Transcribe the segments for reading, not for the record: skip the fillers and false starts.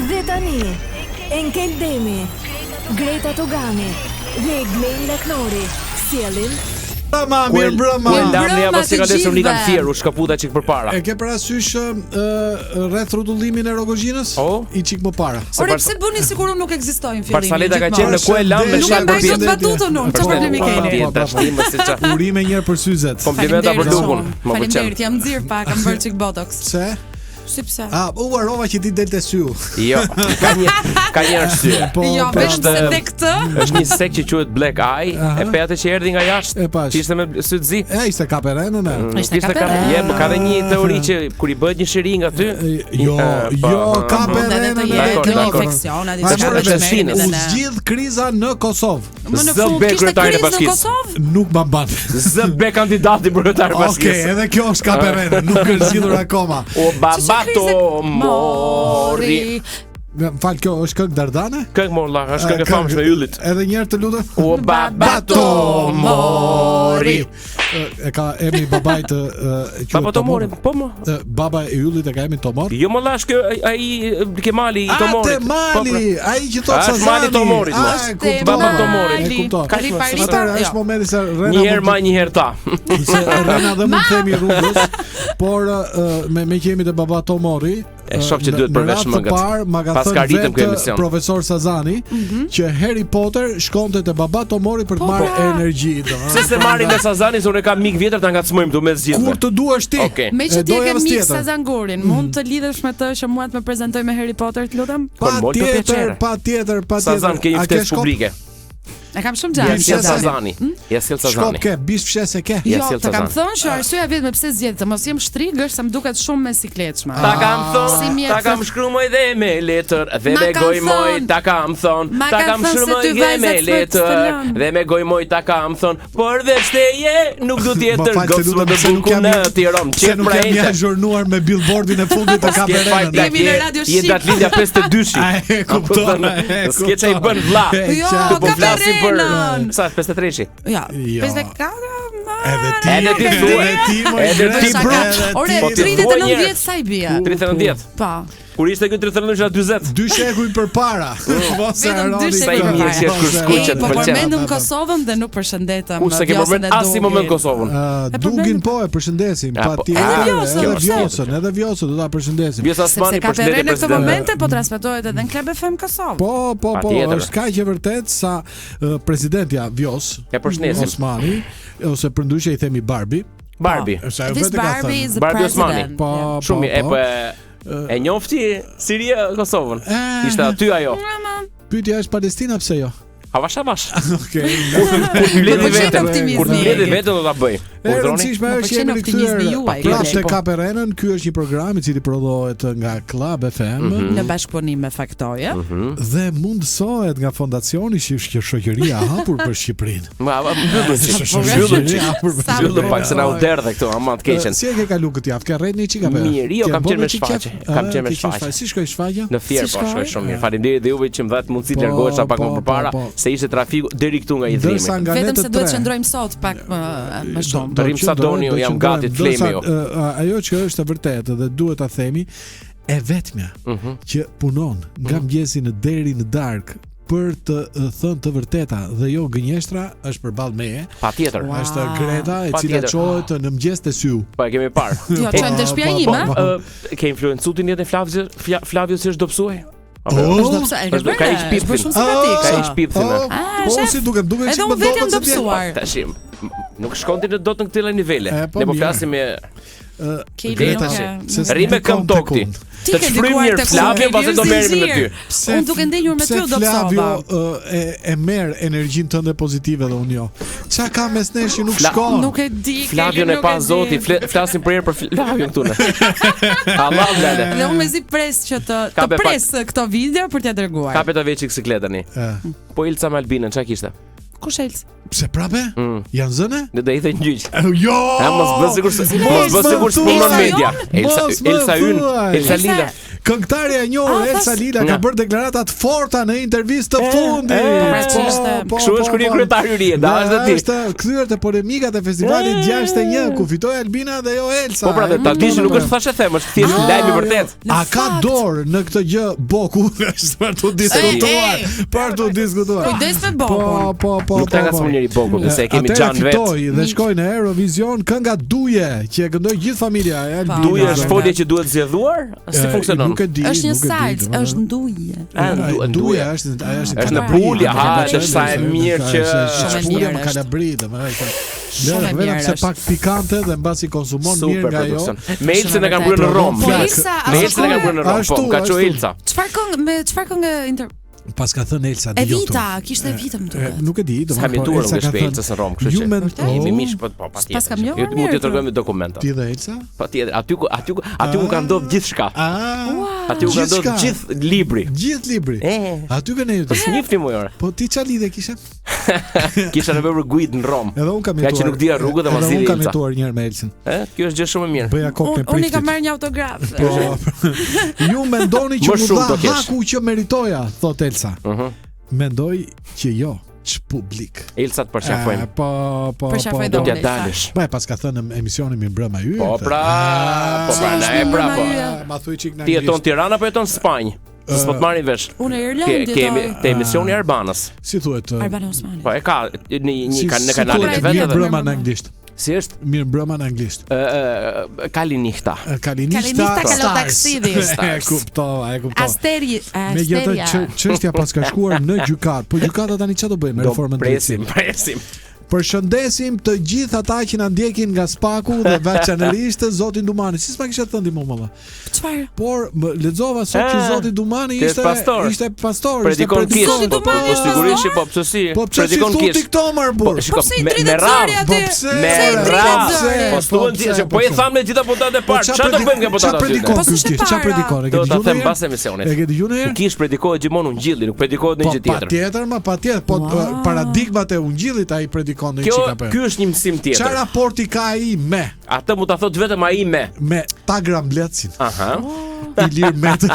Dhe tani, Enkel Demi, Greta Togani dhe Glen Laknori sjellin Mbrëma, mirë mbrëma. Ku e lam ne apo të si ka lesur gjithëve. Nika në Fier, u shkëputa çik përpara. E ke parasysh ë rreth rrotullimin e Rrogozhinës? Po. I çik më para. Ore pse bëni sikur unë nuk ekzistoj në fillim? Barsaleta ka qenë në ku e lam me Nuk e shal mbaj dot përpjetë. batutën unë, çfarë problemi keni? Po, tash ti më si ça. Urime një herë për syzet. Komplimenta për Faleminderit lukun, shumë. më pëlqen. Faleminderit, jam nxirr pak, kam bërë çik botox. Pse? Si pse? A, u harrova që ti del te syu. Jo, ka një ka një arsye. Po, Jo, po. vetëm se tek këtë. Është një sek që quhet Black Eye, e pe atë që erdhi nga jashtë. E pash. Që ishte me sy të zi. E ishte kaperenën e. Ishte Ishte ka, kaperenë. je, po ka dhe një teori që kur i bëhet një shëri nga ty, Jo, e, po, jo, po, kaperenën. Mund edhe të e jetë Dakor, një dakor. infeksion, a A, diçka more, që është merremi sinës. dhe U ne. zgjidh kriza në Kosovë. Më në ZB fund kishte kryetarin e krizë në bashkisë. Kosovë? Nuk ma mban. ZB kandidati për kryetar Okej, bashkisë. edhe kjo është kaperenë, nuk është zgjidhur akoma. O baba Që to mori. Më fal, kjo është këngë Dardane? Këngë mor vlla, është këngë e famshme e yllit. Edhe një herë të lutem. O baba to mori. E ka emri babait të e, quhet Baba to mori, po mo. E, Baba e yllit e ka emrin Tomor. Jo më lash kjo ai Kemali i A Tomorit. te Po, Mali, pra. ai që thot A, është Sazani. Mali Tomorit, mo. A, e kuptova. Baba Tomorit. E kuptova. Kaq më, Ripa, ripa, Atëherë është jo. momenti se Rena Një herë mund ma një herë ta. të- se Rena dhe mund të themi rrugës, por e, me me që jemi te baba Tomori, E shoh që në- duhet përvesh Në radhë të mëngët. parë ma ka Pas ka thënë ritëm ky vetë emision. profesor Sazani që Harry Potter shkonte te baba Tomori për të Po, marrë pra. energji, domethënë. Se se marrin me Sazani, se unë e kam mik vjetër ta ngacmojmë këtu me zgjidhme. Kur të duash ti. Okej. Me E që ti e doja ke vës mik tjetër. Sazangurin, mund të lidhesh me të që mua të më prezantoj me Harry Potter, të lutem? Pa Kon molto tjetër, piacere. pa tjetër, pa tjetër. Sazan ke një A ftesë shkop? publike. E kam shumë Ja gjatë. sjell Sazanin. Sazani. Ja sjell Shkop Sazani. ke, bish fshese ke. Ja Jo, sjell të kam Sazani. thënë që arsyeja vetme pse zgjedh të mos jem shtrig është se më duket shumë me sikletshme. Ta kam Si thon, mjek ta kam thot- shkru moj dhe me letër Dhe Ma me kanë goj moj, thon. ta kam thon Ma Ta kanë kam thon shkru se moj ty dhe me vajzat s'të letër lënë. Dhe me goj moj, ta kam thon Por veç te je, nuk du tjetër Më fal, se Gocë më lutem, të pse nuk bukur jam në Tiranë Pse Qef nuk pra jam ente azhurnuar me billboardin e fundit të S'ke faj kaperenën. plak, Jemi në je- Radio Je Shqip. datlindja 52-shi A e kuptoj, e S'ke çaj kuptoj. bën vlla E Jo, qartë. Po flasim për Kaperenën. Sa 53-shi Ja, Jo. 54 ma. Edhe ti, Edhe ti thua. edhe ti, moj Edhe Greta, ti, brut. edhe Ore, ti, Po ti 39 thua njerë. vjet sa i bie? 39 vjet Po. Kur ishte ky 39 isha 40 Dy shekuj përpara. Mos e Vetëm dy harroni shekuj Sa i këtë. mirë që është kur Mos e skuqet, Ej, po pëlqen. përmendëm Kosovën dhe nuk përshëndetëm. Ku se ke Vjosën përmend dhe asnjë moment Dugin. Kosovën Ë, E Dugin përmendëm. po e përshëndesim, Ja, po, patjetër. Edhe Vjosën, edhe pse? Vjosën, edhe Vjosën do ta përshëndesim. Vjosa Sepse Osmani ka përshëndetje në këtë presidente. momente po transmetohet edhe në Club FM Kosovë. Po, po, po, Patjetër. është kaq e vërtet sa ë, presidentja Vjos E përshëndesim. Osmani ose përndryshe i themi Barbie, Barbie. se ajo This vetë ka Barbie thënë. is the Barbie Osmani. president. Po, po, Shumë mirë, e po. po e e njofti Siria Kosovën. E. Ishte aty ajo. Pyetja është Palestina pse jo? Avash avash. Okej. Kur të mbledhi Më pëlqen veten, optimizmi. kur të mbledhi veten do ta bëj. E Urdhroni? rëndësishme Më është që pëlqen jemi optimizmi rikthyer juaj, prapë Greg. te Kaperenën. Ky është një program i cili prodhohet nga Club FM Mhm. Në bashkëpunim me Faktoje. dhe mundësohet nga fondacioni që është shoqëria e hapur për Shqipërinë. Ma ma, mbyllën çik. Shoqëria Mbyllën e çik. hapur për Sa Mbyllën pak se na u derdhe këtu, aman të keqen. Si e ke kalu këtë javë? Ke rrejt një çik apo? jo? Mirë, jo, Ke kam bërë qenë me një çik shfaqe, qef? kam Ah, qenë me ke qenë shfaqe. Si shkoi shfaqja? Në Fier Si po shkoi shkoi? shumë mirë. Faleminderit dhe juve që më dhatë mundësi të Po, largohesha pak po, më përpara, po, po. se ishte trafiku deri këtu nga i Ndërsa dhimi. nga Vetëm netët se duhet tre. qëndrojmë sot pak më më shumë. Do rrim sa doni ju, do jam qëndrojmë. gati të flemi Ndërsa, ju. ë, ajo që është e vërtetë dhe duhet ta themi, e vetmja Mhm. që punon nga mëngjesi në deri në darkë për të ë, thënë të vërteta dhe jo gënjeshtra është përballë meje. Patjetër. Ua. Është Greta e cila Patjetër. çohet në mëngjes te syu. Po e kemi parë. Jo, çojmë te shtëpia Po, ime. po, Ë, ke influencu ti në jetën e Flavios, Fla- Flavios si është dobësuaj? Apo jo? Oh. Është dobësuar, e Është do- ka ish vërtet, është bërë pipthin. shumë simpatik. Ka ish pipthin. Oh, Ah, po shef. si duket, duket Edhe si unë më vetë jam dobët se ti. dobësuar. Tash nuk shkon ti në dot në këtë lloj nivele. E, po, Ne po mirë. flasim me Keli Greta, nuk si. e- Se Rri me ndikon këmbë tokë tek ti. unë. Ti Të ke shfryjmë ndikuar mirë tek unë, Flavio, ke pastaj do lirë merremi me ty. zinxhir. Pse Unë duke ndenjur me pse ty u dobësova. Flavio ë, e, e merr energjinë tënde pozitive dhe unë jo. Qa ka mes nesh që nuk Fla- shkon? Nuk e di. Flavion Keli, e nuk pa e di. zoti, fle, flasim për herë për Flavion këtu ne. Allah lale. Dhe unë mezi pres që të të Kape pak. pres këto video për t'ja dërguar. Kape ta veç siklet tani. E, Po Ilca me Albinën, çka kishte? Kush Elsa? Pse prape? Mm. Janë zëne? Do të hidhen gjyq. Jo! Ha mos bë sikur mos bë sikur s'punon media. Elsa Elsa ynë, Elsa Lila. Këngëtarja e njohur ah, Elsa Lila ka bërë deklarata të forta në intervistë të fundit. Po, po, po, Kështu është kur je kryetar jurie, da është ti. Është kthyer te polemikat e festivalit 61 ku fitoi Albina dhe jo Elsa. Po pra, ta dish nuk është thashë them, është thjesht ah, lajm i vërtetë. A ka dorë në këtë gjë Boku është për t'u diskutuar, për t'u diskutuar. Kujdes me Bokun. Po, po, po. Nuk ta po, ngacmon po. njeri Bokun, se e kemi xhan vet. Fitoi dhe shkoi në Eurovision kënga Duje, që e këndoi gjithë familja e Po. Albina. Duje është folje që duhet zgjedhuar? Si funksionon? Nuk e di, Është një nuk e di, salcë, domethënë. është nduje. A, Duje është ajo është Është në Puglia, ha, është sa e mirë që Shumë e Puglia mirë me është. Kalabri, domethënë. Shumë e Lëre, vetëm mirë se është. pak pikante dhe mbasi konsumon mirë Super nga ajo. produksion. Me Elsen e kam bërë në Romë. Po Elsa, Me Elsen e kam bërë në Romë, po, Ashtu, ka çu ashtu. Elsa. Çfarë këngë me çfarë këngë inter Pas ka thënë Elsa dëgjoj këtu. Evita, kishte Evita më E, duket. Nuk e di, S'kam domethënë po jetuar Elsa unë ka shpe thënë. Elsës në Romë, kështu Ju që. mend Jemi Oh, miq, po po patjetër. S'pas kam njohur Ju mund mirë, t'ju tregojmë dokumentat. Ti dhe Elsa? Patjetër, aty ku aty ku aty ku ka ndodhur gjithçka. Ah, Aty ku ka ndodhur gjithçka. gjithë libri. Gjithë libri. E. Aty ke ne Po s'njifni mujore. Po ti çfarë lidhje kishe? Kisha nevojë për guidë në Romë. Edhe un kam Nga jetuar. që nuk dija rrugët dhe ma Edhe zgjidhi un kam Elsa. jetuar një herë me Elsën. E, kjo është gjë shumë e mirë. Bëja kokë me Unë unë i kam priftit. marrë një autograf. Po. Ju mendoni që Më mu shumë dha do kesh. haku që meritoja, thot Elsa. Mhm. Mendoj që jo, ç'publik. Elsa të përqafojmë. E, Po, po, po. Përqafoj Do dhe t'ja unë, Elsa. dalësh. Po e pas ka thënë në emisionin mi mbrëma yje. Po këtë. pra, po pra, Pse na është e mi pra mbrëma po. yje? Ah, Ma thuj çik në Ti jeton anglisht. në Tiranë apo jeton në Spanjë? Se s'po të marrin vesh. Unë në Ke Irlandë kemi jetoj. te emisioni i Arbanës. Si thuhet? ë, Arbana Osmani. Po e ka në një Si, kan, në si kanalin thuhet e vet Mirë edhe. mbrëma në anglisht. Si është? Mirë mbrëma në anglisht. Ë ë, Kalinihta. Ë, Kalinishta Kalinishta Stars. Kalotaksidi. E kuptova, e kuptova. Asteri, Megjithatë Asteria. që çështja pas ka shkuar në gjykatë. Po gjykata tani çfarë do bëjë me Do reformën e presim, drejtësisë? presim. Përshëndesim të gjithë ata që na ndjekin nga Spaku dhe veçanërisht zotin Dumani. Si s'ma kisha thënë ti mua valla. Çfarë? Por më lexova sot që Eh, zoti Dumani ti je ishte pastor. ishte pastor, ishte Predikon kish. Zoti Po po, Dumani po është sigurisht pastor? po pse si? Po pse si Predikon thu ti kish. këto marr Po burr? shiko, Po pse i me, me dridhet radhë. zëri Po aty? pse? Me Pse i dridhet radhë. zëri? Po s'duhen pse, që po e pse? tham me gjitha puntat e parë. qa Çfarë do predik- bëjmë nga Qa puntat aty? predikon Po ky s'është e kish? Qa para. predikon? E ke Do ta dëgjuar them ndonjëherë? pas emisionit. E ke dëgjuar ndonjëherë? Në kish predikohet gjithmonë ungjilli, nuk predikohet Po ndonjë gjë tjetër. patjetër, ma patjetër, po Wow. ë, paradigmat e ungjillit ai predikon në Kjo çik apo. jo? ky është një mësim Qa tjetër. raporti ka ai me Atë mund ta thotë vetëm ai me. me Tagra Mblecin, Aha. Ilir Metën.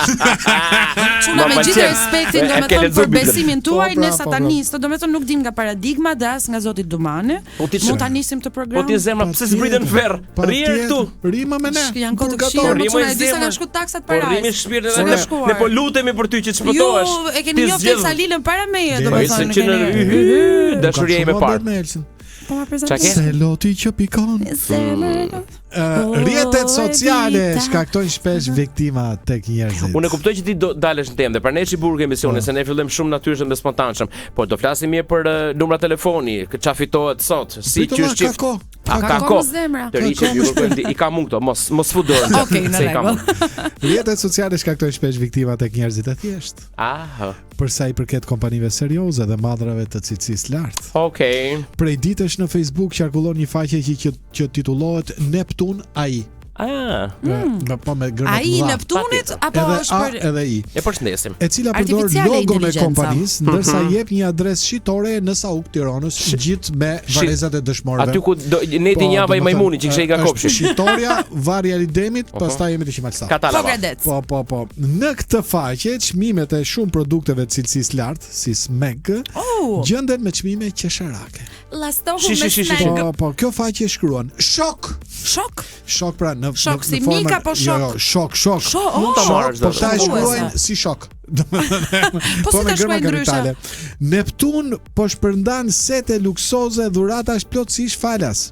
Çuna Ma me gjithë pëlqen. respektin, E, ke domethënë lexuar për Biblën. besimin tuaj, Po, pra, ne po, pra. satanistët, domethënë nuk dim nga paradigma dhe as nga zoti Dumani. Po ti Mund ta nisim këtë program. Po ti zemra, pse zbritën në ferr? Rrier këtu. Rima me ne. Shk- janë kohë të Purgator. këqija, Po mo rrimo çuna i e di sa zemër. kanë shku taksat Po para. rrimi shpirtin S'ka edhe ne, shkuar. ne po lutemi për ty që të Ju shpëtohesh. e keni Ti njohur zgjedh- Elsa Lilën para meje, Po, Po domethënë. Elsa që në keni- hy, hy, hy, dashuria ime Ka e shumë parë. muhabet me Elsin. Po ma Qa prezantoj. ke? Se loti që pikon. Zemër. Ë, Rrjetet O, sociale Evita. shkaktojnë shpesh viktima tek njerëzit. Unë e kuptoj që ti do dalësh në temë dhe prandaj është i bukur ky emisioni Po. se ne fillojmë shumë natyrshëm dhe spontanshëm, por do flasim mirë për uh, numra telefoni, kë- ç'a fitohet sot, si Prit, qysh valla, çift. Ka kohë. A Ka ka kohë kohë? zemra. Të riqe ju kërkojmë di- i kam unë këto, mos mos fut dorën. Okej, në se i kam rregull. unë. Rrjetet sociale shkaktojnë shpesh viktima tek njerëzit e thjeshtë. Ah, Për sa i përket kompanive serioze dhe madrave të cilësisë lartë. okej. Prej ditësh në Facebook qarkullon një faqe që që, që titullohet Neptun AI. Ah, Mm. Po me gërma të Ai mëdha. Neptunit Patjetër. apo Edhe është A për edhe I. e përshëndesim. E cila përdor Artificiale logon e inteligjenca. kompanisë, ndërsa Mhm. jep një adresë shitore në Sauk Tiranës, gjithë me varrezat e dëshmorëve. Aty ku do, neti Po, një java i domethënë, majmunit që kishte i nga është kopshi. Shitorja, varja e Demit, pastaj jemi te Qemal Stafa. Katalava. Pogradec. Po, po, po. Në këtë faqe, çmimet e shumë produkteve të cilësisë lartë, si Smeg, Oh, gjenden me çmime qesharake. Lastohu Shi, me shi, shi, shi, smeg. Po, po, kjo faqe shkruan shok. Shok. Shok pra në Shok në, si në formën mik apo Jo, jo, shok, shok. Shok, Mund ta oh, marrësh Po do. ta Shokuese. shkruajnë si shok. Domethënë, Po si me ta gërma shkruajnë ndryshe? kapitale. Neptun po shpërndan sete luksoze dhuratash plotësisht falas.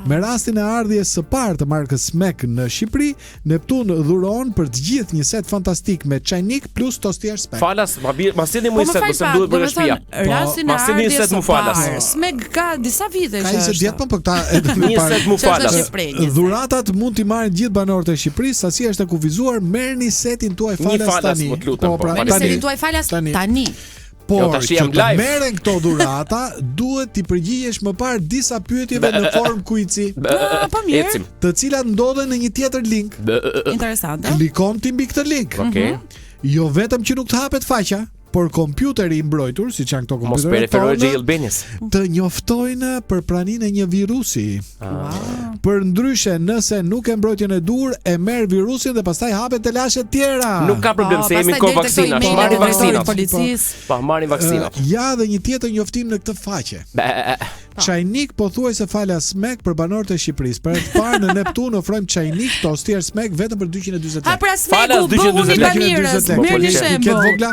Me rastin e ardhjes së parë të markës Mac në Shqipëri, Neptun dhuron për të gjithë një set fantastik me çajnik plus tostier Smeg. Falas, ma bir, ma sillni Po mu më një set, fal mos më pak, duhet për nga shtëpia. domethënë rastin e Ma sillni një ardhjes set së mu falas. parë. Smeg ka disa vite Ka që 20 është. vjet po po këta e do Një parë. set mu Që është në falas. Shqipëri, një set. Dhuratat mund t'i marrin gjithë banorët e Shqipërisë, sasia është e kufizuar, merrni setin tuaj Një falas falas, tani. po të lutem, Po po, pra, Merrni tani. setin tuaj falas Tani. tani. Por Jo, tash që jam të live. merren këto dhurata, duhet t'i përgjigjesh më parë disa pyetjeve në formë kuici, Ah, po mirë. Ecim. të cilat ndodhen në një tjetër link. Interesante. Klikon ti mbi këtë link. Okej. Jo vetëm që nuk të hapet faqja, Por kompjuteri i mbrojtur, siç janë këto Mos kompjuterët preferoj tonë, J Albanias. të njoftojnë për praninë e një virusi. Ah. Për ndryshe, nëse nuk e mbrojtjen e duhur, e merr virusin dhe pastaj hapen telashe tjera. Nuk ka problem Po, se jemi pastaj në kohë deri te këto vaksinash. emailet Marrin e drejtorit vaksinat. Policisë. Po, marrin vaksinat. Ë, ja dhe një tjetër njoftim në këtë faqe. Be, e, e, Çajnik pothuajse falas Smek për banorët e Shqipërisë. Për herë të parë në Neptun ofrojmë çajnik tostier Smek vetëm për 240 Ha lekë. pra Falas smeku, bëhuni 240 lekë. bamirës, 240 lekë. merr një Po, I ket shembull. vogla,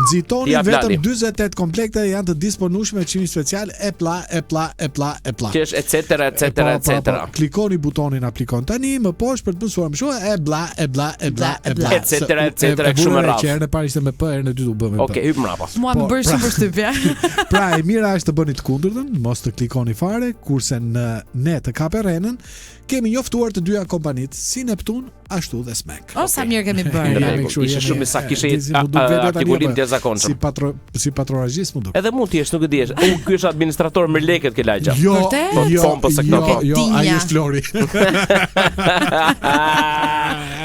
nxitoni Ti jap vetëm Lali. 48 komplekte janë të disponueshme me çmim special e pla e pla e pla e pla. Që është et cetera, et E, po, cetera, et po, po. cetera. Klikoni butonin aplikon tani më poshtë për të mësuar më shumë e bla e bla e bla e bla. Et cetera, et Se- e- cetera, e kështu me vura re radhë. Që herën e parë ishte me P, herën e dytë u bë me P. Okej, hyp mbrapa. Mua më Po, bërë pra. shumë përshtypje. Pra e mira është të bëni të kundërtën, mos të klikoni fare, kurse në ne të kape renën, kemi njoftuar të dyja kompanitë, si Neptun ashtu dhe Smek. O sa mirë kemi Në bërë. Jemi rregull, kështu, Ishe jemi- shumë i saktë, kishe e, di, mu duk vetja tani, artikulim apo- të jashtëzakonshëm. Si patro si patronazhist mu duk. Edhe mund të jesh, nuk e di. U ky është administrator me lekët ke lagja. Jo, Vërtet? jo, Po, po, se këto, jo, po. jo, ai Dinja. është Flori.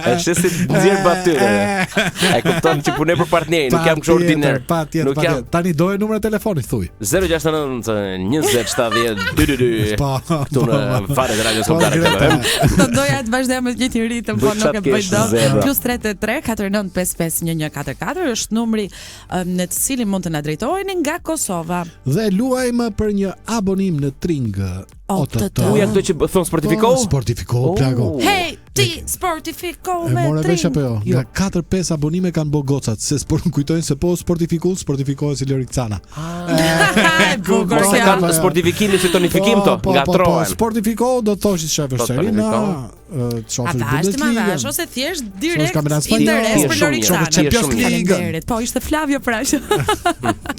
Është si të nxjerr batyre. E kupton që punoj për partnerin, nuk jam kështu ordiner. Patjetër, Nuk jam patjetër. Tani doje numrin e telefonit thuj. 069 20 70 222. Po. Këtu në falet e radios Po, kombëtare Greta. KLM. Do doja të vazhdoja me të njëjtin ritëm, po Bëj nuk e çat bëj kesh, dot. zebra. Plus 33 4955 1144 është numri um, në të cilin mund të na drejtoheni nga Kosova. Dhe luajmë për një abonim në Tring OTT. Uja këto që thon sportifiko? Po, Sportifiko, plako. Oh. Hey, ti sportifiko E me more vesh trin. apo jo? Nga 4-5 abonime kanë bë gocat, se s'po kujtojnë se po sportifikul, sportifikohet si Lorik Cana. E bukur Ose kjo. kanë sportifikimin si tonifikim to, Po, po, po, ngatrohen. sportifiko do të thosh të shofësh Po, Serena, tonifikon. ë, të shofësh Ata është ma Bundesliga. vash ose thjesht direkt kampionat spanjoll. interes Ti për je shumë Lorik mirë. Canën. Ti je shumë mirë. Faleminderit. Po ishte Flavio pra. që-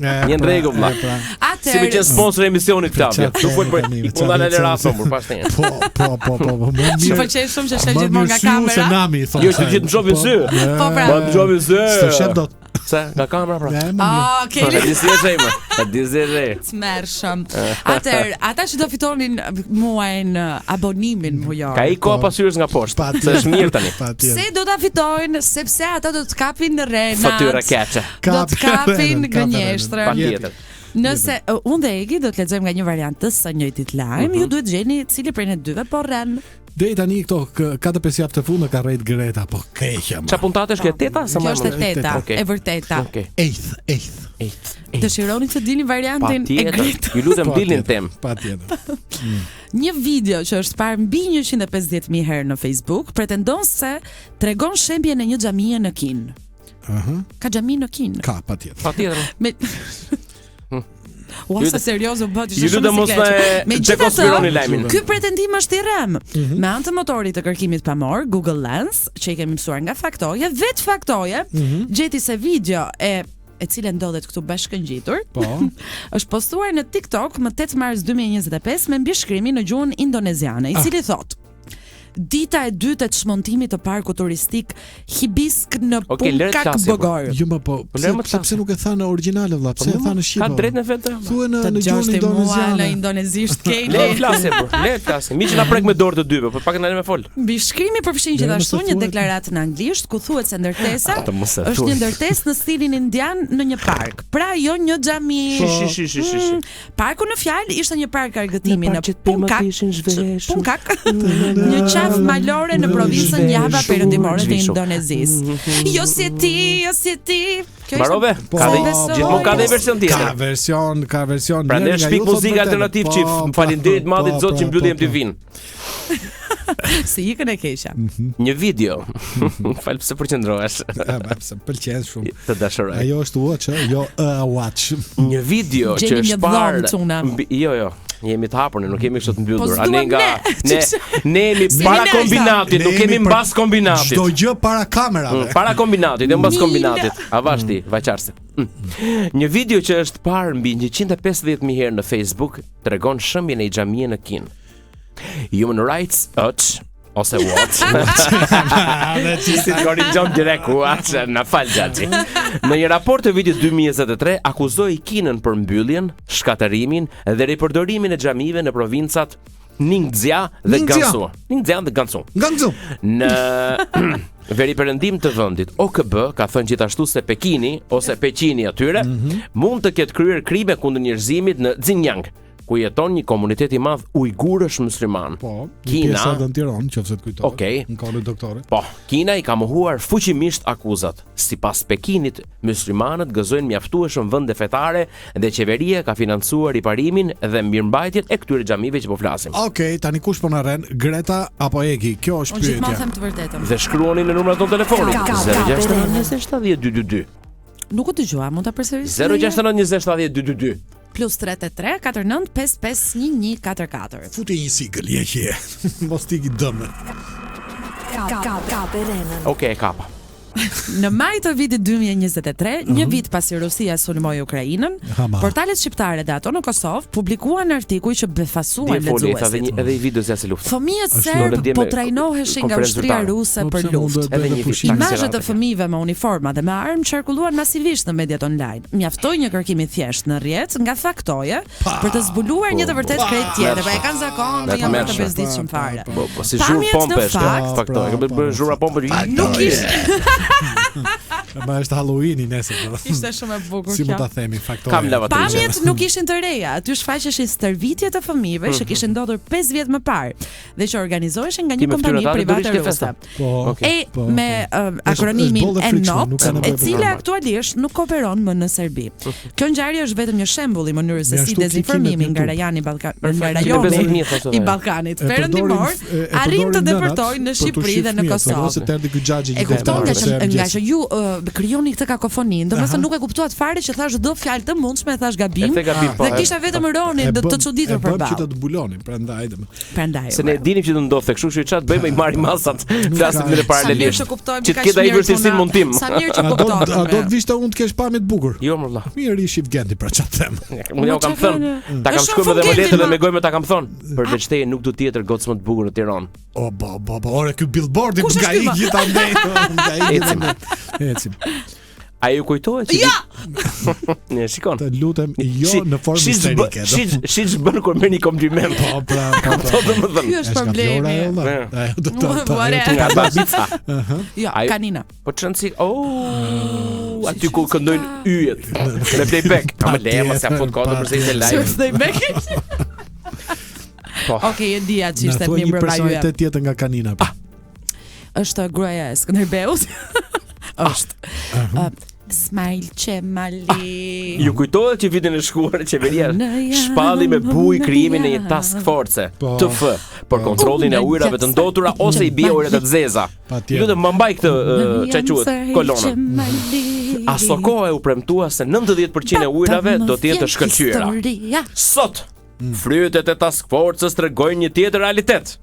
E, Një në pra, rregull, vlla. e, pra. Si me Atëherë, qenë sponsor e emisionit Flavio. Qa Nuk fol për tani, i qa puna tani, në raso, qa- por pas një. Po, po, po, po, po, më Më mirë. pëlqen shumë që sheh Më gjithmonë mirë nga sy se kamera. nami, thonë. Jo, që gjithë më shohin sy. Po pra. Po më shohin sy. S'të shef dot. Pse? Nga kamera pra. E, më mirë. Ah, Po, e Keli di si është ai, më. E di si është ai. tmerrshëm. Atëherë, ata që do fitonin muajin eh, abonimin mujor. Ka i koha pasyrës nga poshtë. Patjetër. Se është mirë tani. Patjetër. Pse do ta fitojnë? Sepse ata do të kapin rrenat. Fatyra keqe. Do të Kapin kapin rrenat, kapin gënjeshtrën. Patjetër. Nëse uh, unë dhe Egi do të lexojmë nga një variant të së njëjtit lajm, Mhm. ju duhet gjeni cili prej ne dyve po rren. Deri tani këto 4-5 javë të fundit ka rrejt Greta, po keqja. Qa puntate është kjo teta sa Kjo më është e teta, Okej. e vërteta. Okej. Eighth, eighth. Ejt. Dëshironi të dini variantin e Patjetër. Greta. Ju lutem dilni në temë. Patjetër. Një video që është parë mbi 150.000 herë në Facebook pretendon se tregon shembjen e një xhamie në Kinë. Aha. Ka xhami në Kinë. Ka patjetër. Patjetër. Me Ua sa serioz u bë, ishte Ju shumë lutem mos na sikletë. e Megjithatë, dekonspironi lajmin. Ky pretendim është i rrem. Mhm. Me anë të motorit të kërkimit pamor, Google Lens, që i kemi mësuar nga Faktoje, vet Faktoje, Mhm. gjeti se video e e cila ndodhet këtu bashkëngjitur, Po. është postuar në TikTok më 8 mars 2025 me mbishkrimin në gjuhën indoneziane, i Ah. cili thotë Dita e dytë e çmontimit të parkut turistik Hibisk në Okej, lëre të Puncak flasim, po. Bogor. Jo, më po, Po pse lëre më të pse, pse nuk e tha në origjinale vlla? Pse e tha në shqip? Ka o? drejtën e vet. e. Thue në Të në dëgjosh gjuhën ti mua në indoneziane. indonezisht Le të Keli. flasim, po. Le të flasim. Mi që na prek me dorë të dyve, po pak na lë me fol. Mbishkrimi përfshin Lëre mos gjithashtu e një thuhet. deklaratë në anglisht ku thuhet se ndërtesa Atë mos e është thuaj. një ndërtesë në stilin indian në një park, pra jo një xhami. Shi shi shi shi shi. shi. Mm, Parku në fjalë ishte një park argëtimi në Punkak, Punkak, një qafë malore në provincën Java perëndimore të Zhveshur. Indonezisë. Jo si ti, jo si ti. Kjo ishte Mbarove? Po, Ka dhe besoj. gjithmonë ka dhe version Ka tjetër. version, ka version. Prandaj Njëri nga shpik ju thot muzikë vërtetën. alternativ Po, çif. po, Faleminderit madhit po, Zot që po, mbylli po, po. MTV-n. si ikën e keqja. Një video. Fal pse përqendrohesh. E, ba, pse pëlqen shumë. Të dashuroj. Ajo është watch, ë, jo a watch. Një video që Gjeni është një dhomë, parë çuna. mbi- Jo, jo. Jemi të hapur, ne nuk jemi kështu të Po mbyllur. A s'duam ne nga ne. ne ne jemi Si para ne, kombinatit, Ne nuk jemi jemi për mbas kombinatit. Çdo gjë para kamerave. Mm, Para kombinatit, jo mbas Mila. kombinatit. Avash ti, vajqarse. Mm. Një video që është parë mbi 150.000 herë në Facebook tregon shëmbjen e një xhamie në Kinë. Human Rights Watch ose Watch. Si të korrigjon direkt Watch, na fal xhaxhi. Në një raport të vitit 2023 akuzoi Kinën për mbylljen, shkatërrimin dhe ripërdorimin e xhamive në provincat Ningxia dhe Ningxia. Gansu. Ningxia dhe Gansu. Nga ngzu. Në Veri perëndim të vendit, OKB ka thënë gjithashtu se Pekini ose Peqini atyre mm -hmm. mund të ketë kryer krime kundër njerëzimit në Xinjiang, ku jeton një komunitet i madh ujgurësh musliman. Po, Kina pjesa në Tiranë, nëse të kujtohet. Okej. Okay. Në kohën e doktorit. Po, Kina i ka mohuar fuqimisht akuzat. Sipas Pekinit, muslimanët gëzojnë mjaftueshëm vende fetare dhe qeveria ka financuar riparimin dhe mirëmbajtjen e këtyre xhamive që po flasim. Okej, okay, tani kush po na rren? Greta apo Egi? Kjo është pyetja. Unë gjithmonë them të vërtetën. Dhe shkruani në numrat tonë telefonit 069 20 70 222. Nuk u dëgjova, mund ta përsërisësh? 069 20 70 222. Plus 33 49 55 11 44. Futi një sigël, je që je. Mos t'i dëme. Kap, kap, kap, Okej, e kapa. Në maj të vitit 2023, uh -huh. një mhm. vit pasi Rusia sulmoi Ukrainën, portalet shqiptare dhe ato në Kosovë publikuan artikuj që befasuan lexuesit. Edhe një edhe i video si luftë. Fëmijët serbë po trajnoheshin nga ushtria ruse po, për luftë. Edhe një vit. Imazhet e fëmijëve me uniforma dhe me armë qarkulluan masivisht në mediat online. Mjaftoi një kërkim i thjeshtë në rrjet nga Faktoje për të zbuluar një të vërtetë krejt tjetër. Po e kanë zakon, janë bërë të bezdisshëm fare. Po, po si zhurmë pompe është Faktoje. Ka bërë zhurma pompe. Nuk ishte. Ma është Halloweeni nesër. Po. Ishte shumë e bukur Si mund ta themi Faktoje. Kam lavatriçe. Pamjet nuk ishin të reja. Aty shfaqeshin stërvitje të fëmijëve që mhm. kishin ndodhur 5 vjet më parë dhe që organizoheshin nga një kompani private ruse. Po, okay. E po, me po. Uh, akronimin ENOT, e cila aktualisht nuk operon më në Serbi. Kjo ngjarje është vetëm një shembull i mënyrës se si dezinformimi nga rajoni Ballkan, nga rajoni i Ballkanit Perëndimor arrin të depërtojë në Shqipëri dhe në Kosovë. E kupton nga që nga që ju uh, krijoni këtë kakofoni, domethënë nuk e kuptuat fare që thash çdo fjalë të mundshme e thash gabim. Po, dhe kisha vetëm Ronin të çuditur përballë. E bëm që të të mbulonim, prandaj domethënë. Prandaj. Se ne dinim që do ndodhte kështu, kështu që çfarë të bëjmë i marrim masat, flasim në paralelisht. Sa mirë që kuptojmë që të ketë ai vështirësi në montim. Sa mirë që kuptojmë. A do të vishte unë të kesh pamje të bukur? Jo, më vëlla. Mirë i shif Genti pra çfarë them. Unë ja kam thënë, ta kam shkruar edhe me letër dhe me gojë ta kam thënë. Përveç teje nuk do tjetër gocë më të bukur në Tiranë. O bo bo bo, ore ky billboardi nga i gjithandej. Nga i gjithandej. Ecim. A ju kujtohet që Ja! Ne shikon. Të lutem, jo si, në formë histerike. Si si bën kur merr një kompliment. Po, pra, po, po. Po domethënë. Ky është problemi. Ajo do të thotë. Nga babica. Jo, kanina. Po çon si, oh, aty ku këndojnë yjet me playback. A më le, mos ja fut kot për se ishte live. Si playback. Po. Okej, e dija që ishte mirë mbrëma. Një personalitet tjetër nga kanina. Ah. Është gruaja e Skënderbeut. Është. Uh, Smajl Qemali. Ah, ju kujtohet që vitin e shkuar qeveria shpalli me bujë krijimin e një task force po, TF për po. kontrollin e ujërave të ndotura ose i bie ujërat të zeza. Ju lutem më mbaj këtë çfarë quhet kolonën. Aso kohe u premtua se 90% e ujërave do të jenë të shkëlqyera. Sot mm. frytet e task forcës tregojnë një tjetër realitet.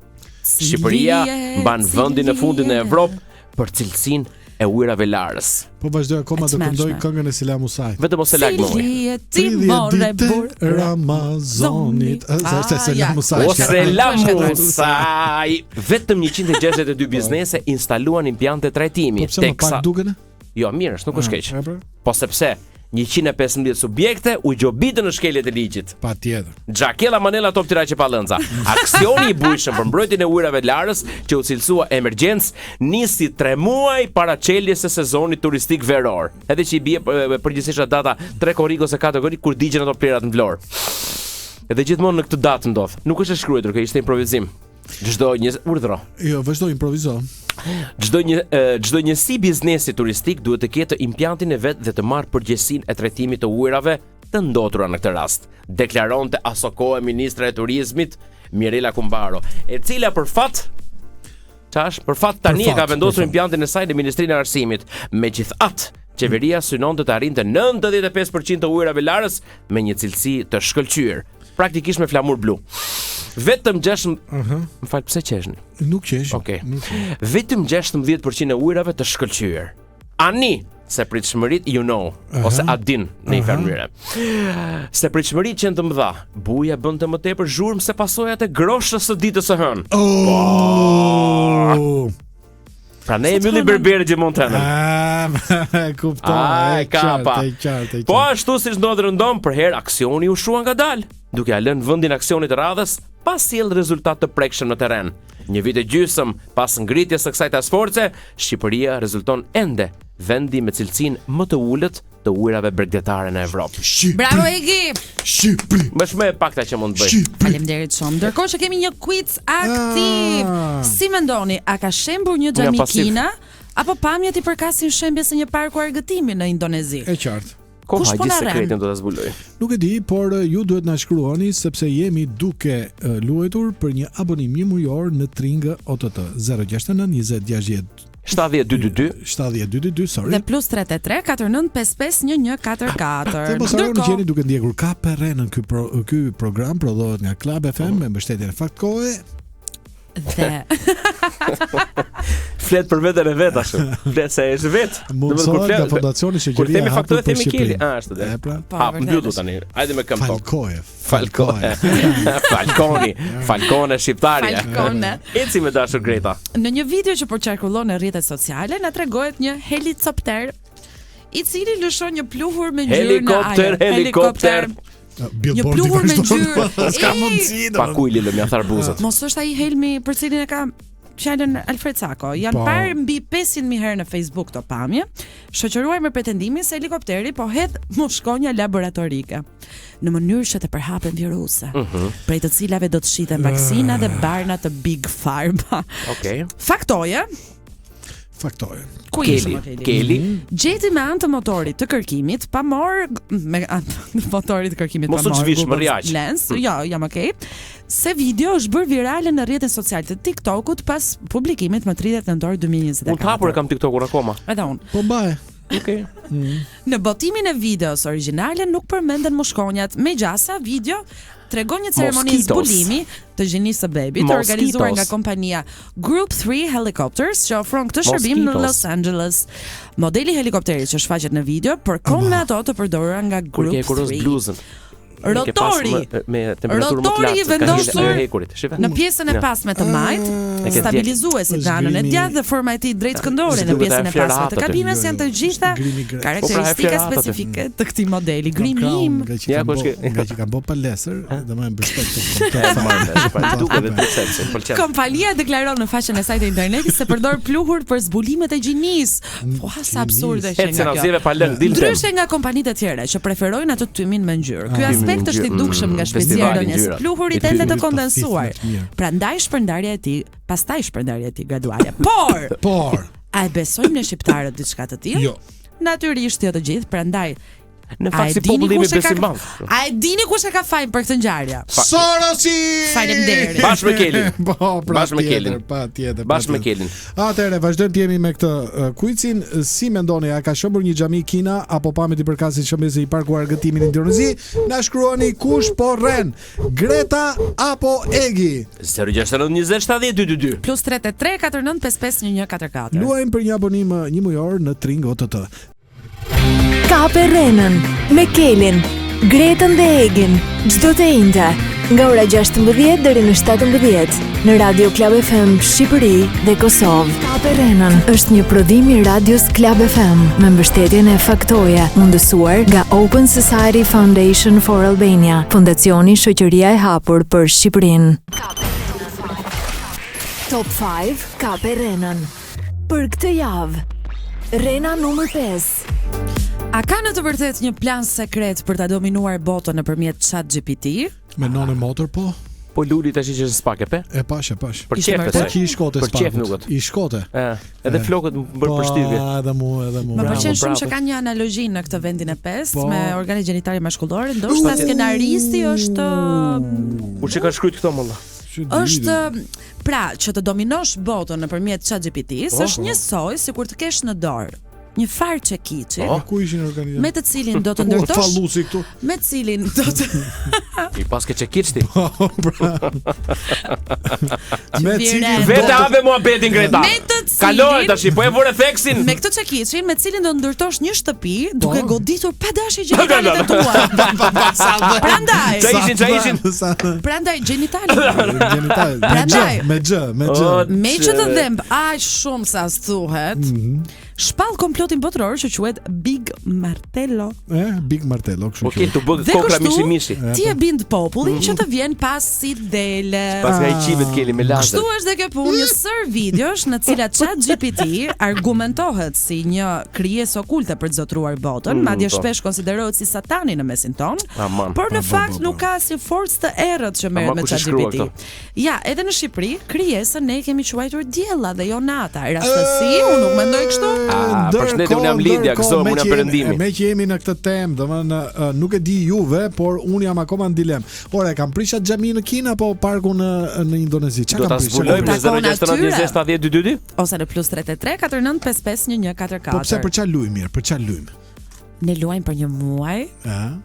Shqipëria mban vendin e fundit në Evropë për cilësinë e ujërave larës. Po vazhdoj akoma të këndoj këngën e Selam Musait. Vetëm mos e lag më ujë. Ti more burr Ramazanit. Sa është Selam Musai? O Selam Musai. Vetëm 162 po. biznese instaluan impiante trajtimi po pse më pak duken? Jo, mirë është, nuk është keq. Pra? Po sepse 115 subjekte u gjobitën në shkelje të ligjit. Patjetër. Xhakella Manella Top Tiraqe Pallënza. Aksioni i bujshëm për mbrojtjen e ujërave larës që u cilësua emergjencë nisi 3 muaj para çeljes së sezonit turistik veror. Edhe që i bie përgjithsisht data 3 korrik ose 4 korrik kur digjen ato plerat në Vlorë. Edhe gjithmonë në këtë datë ndodh. Nuk është e shkruar, kjo ishte improvizim. Çdo një urdhro. Jo, vazhdo improvizo. Çdo një çdo njësi biznesi turistik duhet të ketë impiantin e vet dhe të marrë përgjegjësinë e trajtimit të ujërave të ndotura në këtë rast, deklaronte asokohe ministrja e turizmit Mirela Kumbaro, e cila për fat Çash, për fat tani e ka vendosur impiantin e saj në Ministrinë e Arsimit. Megjithatë, qeveria synonte të arrinte 95% të ujërave larës me një cilësi të shkëlqyer. Praktikisht me flamur blu. Vetëm 6 uh -huh. Më fal pse qeshni? Nuk qesh. Okej. Okay. Vetëm 16% e ujërave të shkëlqyer. Ani se pritshmëritë you know uh -huh. ose a din në një farë mënyre. Se pritshmëritë qenë të mëdha. Buja bënte më tepër zhurmë se pasojat e groshës së ditës së hënë. Oh. Pra ne e mbylli berberi gjithmonë të hënën. Ah, e kuptoj. Ah, e kapa. E qartë, e qartë. Po ashtu siç ndodh rëndom, përherë aksioni u shua ngadalë, duke ia lënë vendin aksionit të radhës pa sjellë rezultat të prekshëm në terren. Një vit e gjysëm pas ngritjes së kësaj task force, Shqipëria rezulton ende vendi me cilësinë më të ulët të ujërave bregdetare në Evropë. Shqipëri. Bravo Egi. Shqipëri. Më është më e pakta që mund të bëj. Shqipëri. Faleminderit shumë. Ndërkohë që kemi një quiz aktiv. Ah. Si mendoni, a ka shembur një Unë jam xhami pasiv. Kina apo pamjet i përkasin shembjes së një parku argëtimi në Indonezi? E qartë. Koha Kush po gjithë na rren? sekretin do ta zbuloj. Nuk e di, por eh, ju duhet na shkruani sepse jemi duke eh, luajtur për një abonim një mujor në Tring OTT 069 20 60 7222 7222, sorry. Dhe plus 33 49 55 1144. Dhe mos harroni që jeni duke ndjekur KPRN-ën, ky pro, ky program prodhohet nga Club FM me mbështetjen e Faktkohe. Dhe flet për veten e vet ashtu. Flet se është vet. Mundësohet nga Fondacioni Kur Shoqëria themi e Hapur faktore për themi Keli. Shqipërinë. Ah, ashtu dhe. E pra. Po, Ha, vërtet mbyllu është. tani. Hajde me këmbë tokë. Falkoje. Falkone. Falkoni, Falkone shqiptarja. Falkone. Eci me dashur Greta. Në një video që po qarkullon në rrjetet sociale, na tregohet një helikopter i cili lëshon një pluhur me ngjyrë në Helikopter, ajër. helikopter. Një pluhur me ngjyrë. S'ka Ej! mundësi. Pa kujli lë mja thar buzët. Mos është ai helmi për cilin e ka fjalën Alfred Sako. Janë Po. parë mbi 500.000 herë në Facebook këto pamje, shoqëruar me pretendimin se helikopteri po hedh mushkonja laboratorike në mënyrë që të përhapen viruse, Mhm. prej të cilave do të shiten vaksina dhe barna të Big Pharma. Okej. Faktoje, Faktoje. ku ishim Keli, o Keli? Keli. Gjeti me anë të motorit të kërkimit, pa mor me anë të motorit të kërkimit Mos pa u mor zhvish, Google më rjaq. Lens, jo, jam okay. Se video është bërë virale në rrjetin social të TikTokut pas publikimit më 30 nëntor 2024. Unë të hapur e kam TikTokun akoma. Edhe unë. Po mbaje. Okej. Në botimin e videos origjinale nuk përmenden mushkonjat. Me gjasa, video tregon një ceremoni Moskitos. zbulimi të gjinisë së bebit të organizuar Moskitos. nga kompania Group 3 Helicopters që ofron këtë shërbim në Moskitos. Los Angeles. Modeli i helikopterit që shfaqet në video përkon me ato të përdorura nga Kur Group ke kuros 3. bluzën. E ke pas Rotori. më- me temperaturë më të Rotori lartë. i ka vendosur hile- e hekurit. Shife. Në pjesën e Ja. pasme të majt, E ke stabilizuesit në anën e Zgrimi- djathtë dhe forma e tij drejt këndore në Duket pjesën e e pasme të flerat aty. kabinës Jo, janë të jo, gjitha grimi grek. Po pra, e karakteristika flerat aty. specifike të këtij modeli. Grimim. Nga që Ja, kam ku bo, është ke- nga që kam bo palestër, dhe më mbështet të komplet E marrë vesh, fare. pa, duket dhe tricepsi, më pëlqen. Kompania deklaron në faqen e saj të internetit se përdor pluhur për zbulimet e gjinisë. Po sa absurde që Ecën nga kjo. asgjeve pa lëng, dil tem. Ndryshe nga kompanitë e tjera që preferojnë atë tymin me ngjyrë. Ky Tymin aspekt me është i ngjyrë, dukshëm nga mm, shpejtësia e festivali rënies së ngjyrat. pluhurit I ende të tymin. kondensuar. Të mirë. Prandaj shpërndarja e tij, pastaj shpërndarja e tij graduale. Por, Por, a e besojmë ne shqiptarët diçka të tillë? jo. Natyrisht jo të gjithë, prandaj Në a e fakt si dini populli im i kush e ka besim madh. A e dini kush e ka fajin për këtë ngjarje? Sorosi! Faleminderit. Bashkë me Kelin. Po, pra Bashkë me tjetër, Kelin. Pa tjetër. Bashkë me Kelin. Atëherë, vazhdojmë të jemi me këtë uh, kuicin. Si mendoni, a ka shembur një xhami Kina apo pamjet i përkasin shembjes së një parku argëtimi në Indonezi? Na shkruani kush po rren, Greta apo Egi? 069 20 70 222. Plus 33 49 55 1144. Luajmë për një abonim uh, një mujor në Tring OTT. Kape Renën me Kelin, Gretën dhe Egin çdo të enjte nga ora 16 deri në 17 në Radio Club FM Shqipëri dhe Kosovë. Kape Renën është një prodhim i Radios Club FM me mbështetjen e Faktoje, mundësuar nga Open Society Foundation for Albania, Fondacioni Shoqëria e Hapur për Shqipërinë. Top 5 Kape Renën. Për këtë javë, Rena numër 5. A ka në të vërtet një plan sekret për ta dominuar botën nëpërmjet ChatGPT? Me nonën motor po? Po Luli tash që është spak e pe? E pash, e pash. Për Ishte qejf vërtet? Po besoj. që i shkote Për qejf spakut. nuket. I shkote. E, edhe flokët më bër Po, përshtypje. edhe mu, edhe mu. Më Bravo, pëlqen shumë bravo. që ka një analogji në këtë vendin e pestë Po. me organet gjenitale mashkullore, ndoshta skenaristi është U që ka shkruajt këto molla. është pra që të dominosh botën nëpërmjet ChatGPT-s Po. është njësoj sikur të kesh në dorë një farë çekiçi Po. Ku ishin organizuar? me të cilin do të Ku ndërtosh fallusi këtu? me të cilin do të I pas ke çekiç ti. Po, pra. Me vjen cilin re. do Vete të hape muhabetin Greta. Me të cilin- Kalohet tash, po e vure theksin. me këtë çekiçin me të cilin do ndërtosh një shtëpi duke Po. goditur pa dashje gjenitalet e tua. Prandaj, Qa ishin, qa ishin? Sa prandaj gjenitalet. Gjenital. Me Prandaj. G, me G, me G. O, Me që të dhemb aq shumë sa thuhet. Mhm. Shpall komplotin botëror që quhet Big Martello. E, Big Martello, kështu. Po ke të bëgë kokra mishi mishi. Ti e bind popullin që të vjen pas si dele. Pas nga i qibet keli me lazer. Kështu është dhe kjo punë, një sërë videosh në të cilat Chat GPT argumentohet si një krijesë okulte për të zotëruar botën, mm, madje po. shpesh konsiderohet si satani në mesin tonë. Por në fakt nuk ka asnjë forcë të errët që merret me Chat GPT. Ja, edhe në Shqipëri, krijesën ne e kemi quajtur Diella dhe jo Nata. Rastësi, unë nuk mendoj kështu. Ah, përshëndetje, unë jam Lindja, gëzohem, unë jam Perëndimi. Meqë jemi në këtë temë, domethënë nuk e di juve, por unë jam akoma në dilemë. Ore, kanë prish atë xhaminë në Kinë apo parkun në në Indonezi? Çka kanë prish? Do ta zbulojmë në 069 20 70 222 ose në plus 33 49 55 11 44. Po pse për çfarë luajmë mirë? Për çfarë luajmë? Ne luajmë për një muaj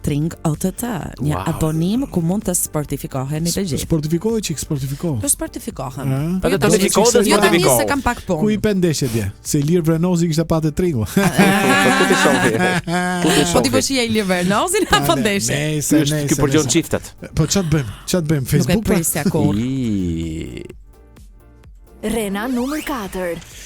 Tring OTT, një wow. abonim ku mund të sportifikoheni të gjithë. Sportifikohu çik, sportifikohu. Të sportifikohem. Po të tonifikohu dhe jo tani se kam pak punë. Ku i pe ndeshjet dje? Se Ilir Vrenozi kishte pa te Tringu. Po ku ti shohi? Ku ti shohi? Po ti po shihje Ilir Vrenozin apo ndeshjet? Nëse, nëse. Ky përgjon çiftet. Po ç'a të bëjmë? Ç'a të bëjmë? Facebook pra? Nuk e prisja kurrë. Rrena numër 4.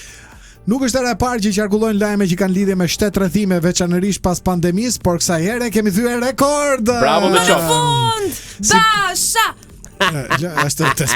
Nuk është hera e parë që qarkullojnë lajme që kanë lidhje me shtetrrethime, veçanërisht pas pandemisë, por kësaj here kemi thyer rekord. Bravo të qoftë. Fund! Basha! Ja, është të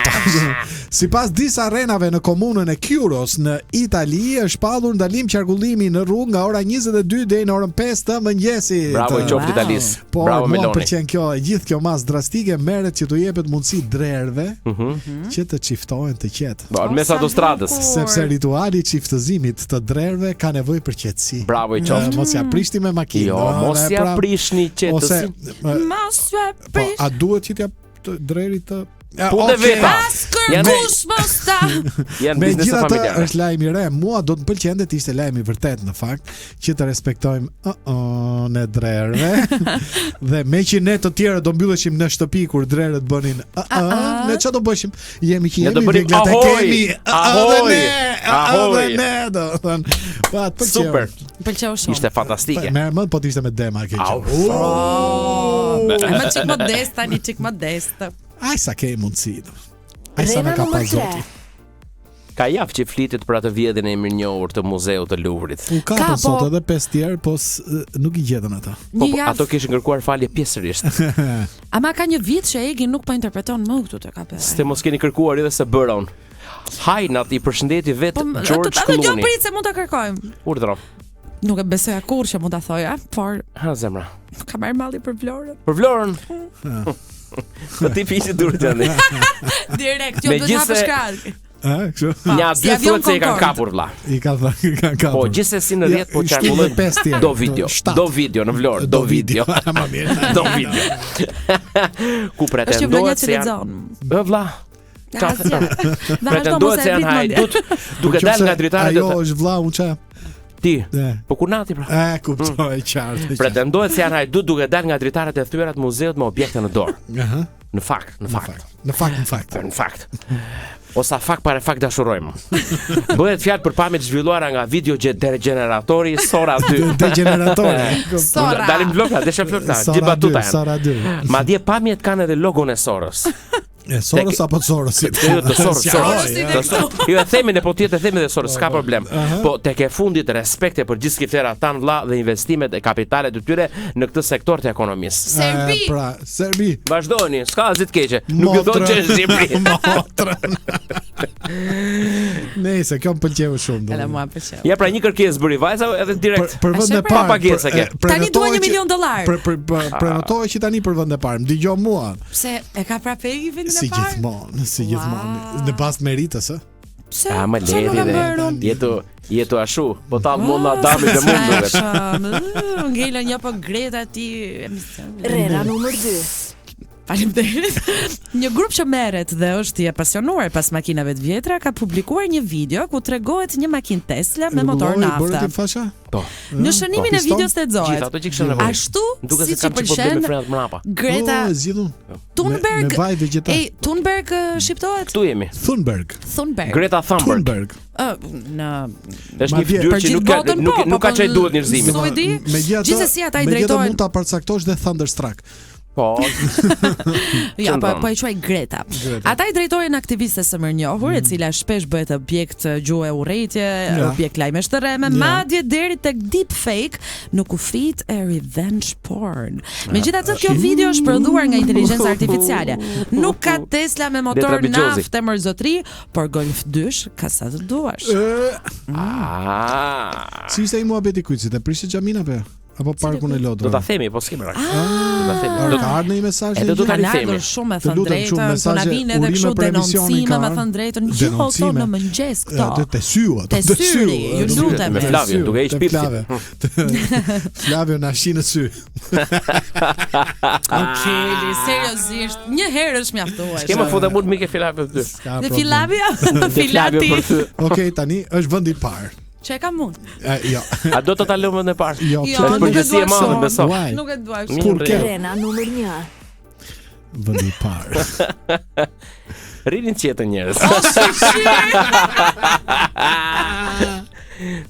Sipas disa rrenave në komunën e Chiuros në Itali është shpallur ndalim qarkullimi në rrugë nga ora 22 deri në orën 5 të mëngjesit. Bravo i qoftë Italisë. Po, Bravo mua më pëlqen kjo, e gjithë kjo masë drastike merret që t'u jepet mundësi drerëve mm -hmm. që të çiftohen të qetë. Po, në mes autostradës. Sepse rituali i çiftëzimit të drerëve ka nevojë për qetësi. Bravo i qoftë. Mos ja prishni me makinë. Jo, mos ja pra, prishni qetësinë. Mos ja po, prish. Po, a duhet që t'ja të drerit të Punë e veta. As kërkush mos ta. Janë biznese familjare. Është lajm i re. Mua do të më pëlqente të ishte lajm i vërtetë në fakt, që të respektojmë ë ë në drerëve. dhe meqë ne të tjerët do mbylleshim në shtëpi kur drerët bënin ë ë, ne çfarë do bëshim? Jemi që jemi veglat e kemi. Ahoj, ahoj. Ne do thon. Po të pëlqeu. Super. Pëlqeu shumë. Ishte fantastike. Merr mend po të ishte me dema keq. Ai më çik modest tani çik modest. Ai sa ke mundësi. Ai sa na ka pa zoti. Ka javë që flitet për atë vjedhjen e mirënjohur të muzeut të Luvrit. U ka, ka po, sot edhe pesë tjerë, po nuk i gjetën ata. Po, po ato kishin kërkuar falje pjesërisht. Ama ka një vit që Egi nuk po interpreton më këtu te Kape. Se mos keni kërkuar edhe se bëra unë. Hajnat i përshëndeti vetë po, George Clooney. Ato prit se mund ta kërkojmë. Urdhro. Nuk e besoja kurrë që mund ta thoja, por Ha zemra. Ka marrë malli për Vlorën. Për Vlorën. Po ti pisi duart tani. Direkt, jo duhet hapësh krahët. Ë, kështu. Po, Nja dy thuhet se e kanë kapur vlla. I ka thënë, i kanë kapur. Po gjithsesi në rrjet po qarkullojnë do video, do video në Vlorë, do video. Më mirë. Do video. Ku pretendohet se janë. Ë vlla, Pretendohet se janë hajdut duke dalë nga dritaret Ajo është vlla, unë ça? Ti. Po kunati pra. E kuptoj mm. qartë. Pretendohet se janë hajdut duke dalë nga dritaret e thyera të muzeut me objekte në dorë. Aha. Në fakt, në fakt. Në fakt, në fakt. Në fakt. O sa fakt pare fakt dashurojmë. Bëhet fjalë për pamje të zhvilluara nga video gjeneratori Sora 2. Degjeneratori. Sora. Dalim vlogna, desha vlogna, gjithë batuta janë. Sora 2. Madje pamjet kanë edhe logon e Sorës. E Soros apo Sorosit? Jo, të Soros, Soros. Të Soros. Jo, e themi ne po tjetë e themi dhe Soros, s'ka problem. Po tek e fundit respekte për gjithë skifterat tanë vlla dhe investimet e kapitalet e tyre në këtë sektor të ekonomisë. Serbi. Pra, Serbi. Vazhdoni, s'ka asgjë të keqe. Nuk ju thonë që është Shqipëri. Motrën. Nëse kjo më pëlqeu shumë. Edhe mua më pëlqeu. Ja pra një kërkesë bëri vajza edhe direkt. Për, për vend e parë. Pa pagesë ke. Tani dua 1 milion dollar. Për për prenotohet që tani për vend e parë. Më dëgjo mua. Pse e ka prapë Egi vendin e parë? Si gjithmonë, si gjithmonë. Wow. Në bazë të meritës, ë? Pse? A më leti dhe. Jetu, jetu ashtu. Po ta molla dami dhe mund duket. Ngela një po Greta ti. Rrena numër 2. Faleminderit. Një grup që merret dhe është i apasionuar pas makinave të vjetra ka publikuar një video ku tregohet një makinë Tesla me motor nafta. Bëre fasha? Po. Në shënimin po. e videos lexohet. Gjithë ato që kishin nevojë. Ashtu siç i pëlqen Greta oh, Thunberg. Me, me vaj vegetal. Ej, Thunberg shqiptohet? Këtu jemi. Thunberg. Thunberg. Greta Thunberg. Thunberg. Ë, në Është një fytyrë që nuk ka nuk po, nuk ka po, çaj duhet njerëzimit. Megjithatë, gjithsesi ata i drejtohen. Mund ta përcaktosh dhe Thunderstruck. Po. Ja, po po e quaj Greta. Greta. Ata i drejtohen aktivistes së mirënjohur, mm. e cila shpesh bëhet objekt eh, gjuhe urrejtje, ja. objekt lajmesh të rreme, ja. madje deri tek deepfake në kufijtë e revenge porn. Megjithatë, kjo video është prodhuar nga inteligjenca artificiale. Nuk ka Tesla me motor naftë mor zotri, por Golf dysh ka sa të duash. Ah. Si ishte ai muhabeti i kuicit, e prishe xhamin apo jo? Apo parkun e lodrave. Do ta themi, po s'kemi rak. Ah. Do ta themi. Do ka ardhur një mesazh. Edhe do ta rithemi. Shumë me thënë drejtën, po na vijnë edhe kështu denoncime, me thënë drejtën, jo këto në mëngjes këto. Te te syu ato. Te syri, ju lutem. Me Flavio, duke heq pipsin. Flavio na shi në sy. Okej, seriozisht, një herë është mjaftueshme. S'ke më futë mund mike Flavio ty. Dhe Flavio, Filati. Okej, tani është vendi i parë. Që e kam unë. E, jo. A do të ta lëmë vendin e parë? Jo, jo nuk e dua shumë. Beso. Nuk e dua shumë. Kur ke? Rrena numër 1. Vendi i parë. Rrini qetë njerëz.